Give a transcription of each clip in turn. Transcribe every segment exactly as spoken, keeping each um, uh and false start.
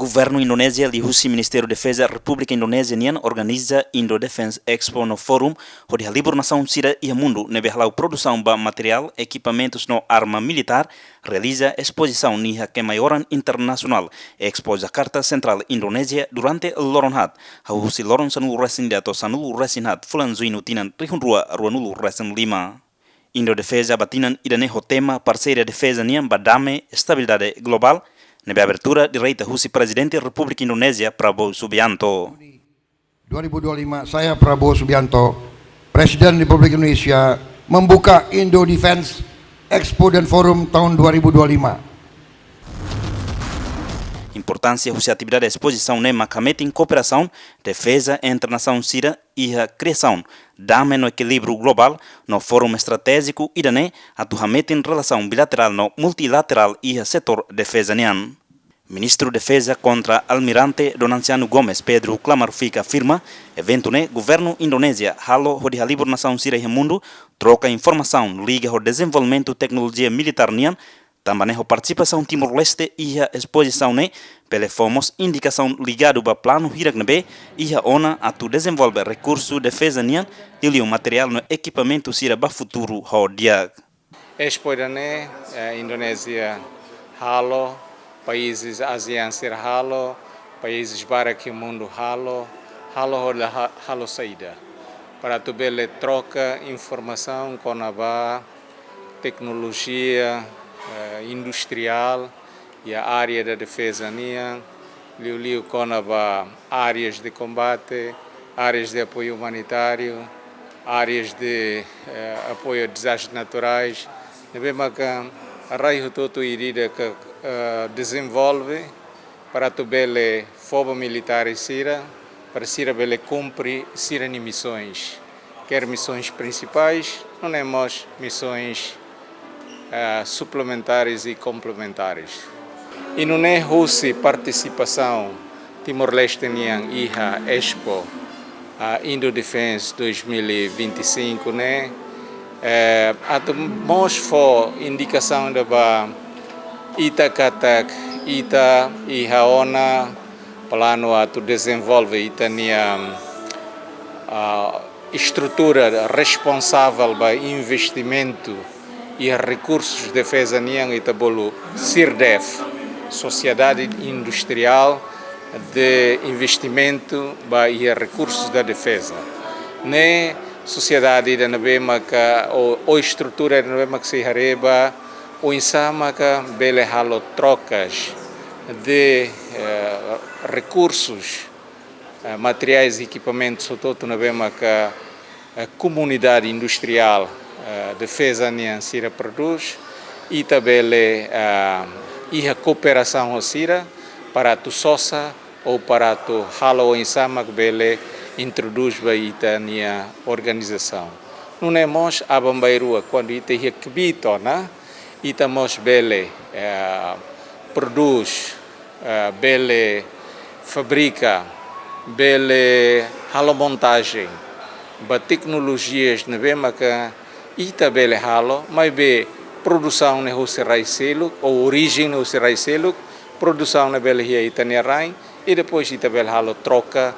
Governu Indonézia liuhusi Ministériu Defeza Repúblika Indonézia nian organiza Indo Defence Expo no Forum, hodi halibur nasaun sira iha mundu ne'ebé hala'o produsaun ba materiál, ekipamentus no arma militár, realiza espozisaun iha kemaioran internasionál Expo Jakarta Central, Indonézia, durante loron haat, hahú husi loron sanulu-resin-ida to'o sanulu-resin-haat fulan Juñu tinan rihun rua ruanulu-resin-lima. Indo Defeza ba tinan ida-ne'e ho tema Parseria Defeza nian ba Dame, Estabilidade Globál, ne'ebé abertura direita husi Prezidente Repúblika Indonézia, Prabowo Subianto. Dua ribu dua puluh lima, saya Prabowo Subianto, Presiden Republik Indonesia, membuka Indo Defence Expo dan Forum tahun dua ribu dua puluh lima. Importánsia husi atividade espozisaun ne'e mak hametin kooperasaun defeza entre nasaun sira iha kriasaun dame no ekilíbriu globál, no forum estratéjiku ida-ne'e atu hametin relasaun bilaterál no multilaterál iha setór defeza nian. Ministru Defeza Kontra-Almirante Dom Anciano Gomes, Pedro Klamar Fik, afirma, eventu ne'e Governu Indonézia halo hodi halibur nasaun sira iha mundu troka informasaun liga ho dezenvolvimentu teknolojia militár nian, tanba ne'e ho partisipasaun Timor-Leste iha espozisaun ne'e bele fó mós indikasaun ligadu ba planu hirak ne'ebé iha ona atu dezenvolve rekursu defeza nian, liuliu materiál no ekipamentu sira ba futuru ho di'ak. Expo ida-ne'e, eh, Indonézia halo, países ASEAN sira halo, países barak iha mundu halo, halo hodi ha-, halo saida? Para atu bele troka informasaun kona-ba teknolojia, eh, industriál iha área da defeza nian, liuliu kona-ba áreas de combate, áreas de apoio humanitário, áreas de, eh, apoio a desastres naturais, ne'ebé maka rai hotu-hotu ida-idak, eh, dezenvolve para atu bele fó ba militares sira, para sira bele kumpre sira-nia misoens. Quer misoens prinsipais, nune'e mós misoens, eh, suplementares e complementares. I nune'e husi partisipasaun Timor-Leste nian iha Expo, ah, Indo Defence dois mil e vinte e cinco ne'e, eh, atu mós fó indikasaun ida ba ita katak ita iha ona planu atu dezenvolve ita-nia, ah, estrutura responsavel ba investimentu iha rekursus defeza nian, ita bolu SIRDEF, Sociedade Industrial de Investimento ba iha Recursos da Defesa. Ne'e sosiedade ida ne'ebé maka, ou, ou estrutura ida ne'ebé maka sei haree ba oinsá maka bele halo trokas de, eh, rekursus, eh, materiais i ekipamentus hotu-hotu ne'ebé maka, eh, komunidade industriál, eh, defeza nian sira prodús, ita bele, eh, iha kooperasaun ho sira para atu sosa ou para atu halo oinsá mak bele introdús ba ita-nia organizasaun. Nune'e mós aban-bainrua, kuandu ita iha kbiit ona, ita mós bele, eh, prodús, eh, bele fabrika, bele halo montajen ba teknolojias ne'ebé maka ita bele halo, maibé produsaun ne'e husi rai seluk, ou orijen ne'e husi rai seluk, produsaun ne'e bele iha ita-nia rain, i depois ita bele halo troka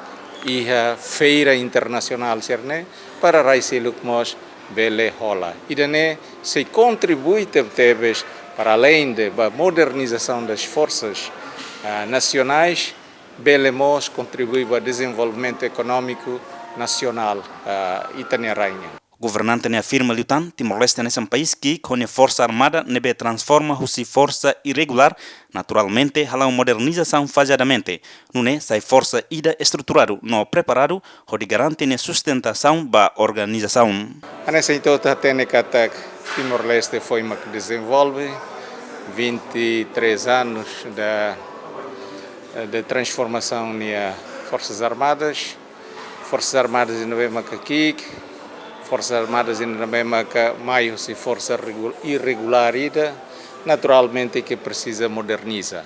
iha feira internasionál sira-ne'e, para rai seluk mós bele hola. Ida-ne'e sei kontribui tebetebes para além de ba modernização das forças, ah, nacionais, bele mós kontribui ba dezenvolvimentu ekonómiku nasionál, ah, ita-nia rain nian. Governante ne'e afirma liután, Timor-Leste hanesan país ki'ik ho nia forsa armada ne'ebé transforma husi forsa irregulár, naturalmente hala'o modernizasaun fazadamente, nune'e sai forsa ida estruturadu no preparadu hodi garante nia sustentasaun ba organizasaun. Hanesan ita hotu hatene katak Timor-Leste foin mak dezenvolve, vinte e três anos da, de transformação nia Forças Armadas, Forças Armadas ida ne'ebé maka ki'ik, Forças Armadas ida ne'ebé maka mai husi forsa regu-, irregulár ida, naturalmente ke presiza moderniza.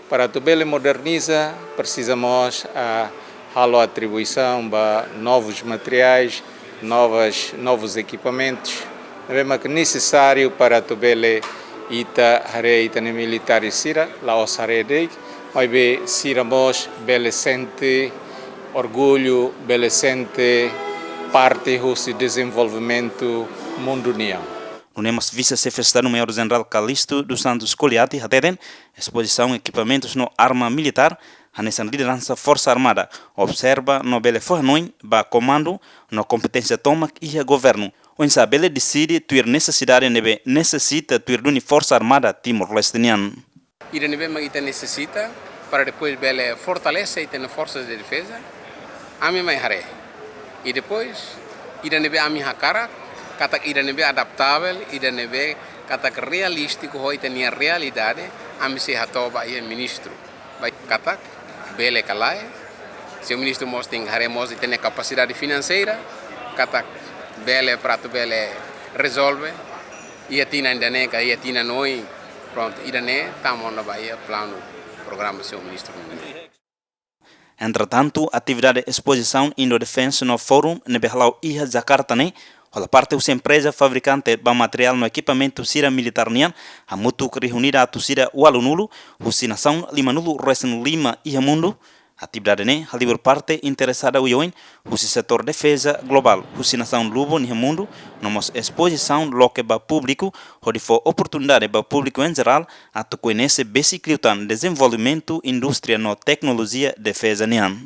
Para atu bele moderniza, presiza mós, ah, halo atribuisaun ba novos materiais, novas, novos equipamentos, ne'ebé maka nesesáriu para atu bele ita haree ita-nia militares sira, la'ós haree de'it, Maibé sira mós bele sente orgullu, bele sente parte husi dezenvolvimentu mundu nian. Nune'e mós Vise-Xefe Estadu Maiór Jenerál Calixto dos Santos Coliati hateten, espozisaun ekipamentus no arma militár hanesan lideransa Forsa Armada observa no bele fó hanoin ba komandu no kompeténsia tomak iha governu, oinsá bele deside tuir nesesidade ne'ebé nesesita tuir duni Forsa Armada Timor-Leste nian. Ida ne'ebé mak ita nesesita para depois bele fortalese ita-nia forsa de defeza, ami mai haree. I depois, ida ne'ebé ami hakarak, katak ida ne'ebé adaptavel, ida ne'ebé katak realístiku ho ita-nia realidade, ami sei hato'o ba iha ministru. Ba katak bele ka lae, señór ministru mós tenke haree mós ita-nia kapasidade finanseira, katak bele para atu bele rezolve iha tinan ida-ne'e ka iha tinan oin, prontu, ida-ne'e tama ona ba iha planu programa señór ministru. Entretantu, atividade espozisaun Indo Defense no Forum ne'ebé hala'o iha Jakarta ne'e, hola parte husi empreza fabrikante ba materiál no ekipamentu sira militár nian, hamutuk reúne atu sira ualunulu husi nasaun limanulu-resin-lima iha mundu. Atividade ne'e halibur parte interesada oioin husi setór defeza globál husi nasaun lubun iha mundu, no mós espozisaun loke ba públiku, hodi fó oportunidade ba públiku en jerál atu koñese besik liután dezenvolvimentu indústria no teknolojia defeza nian.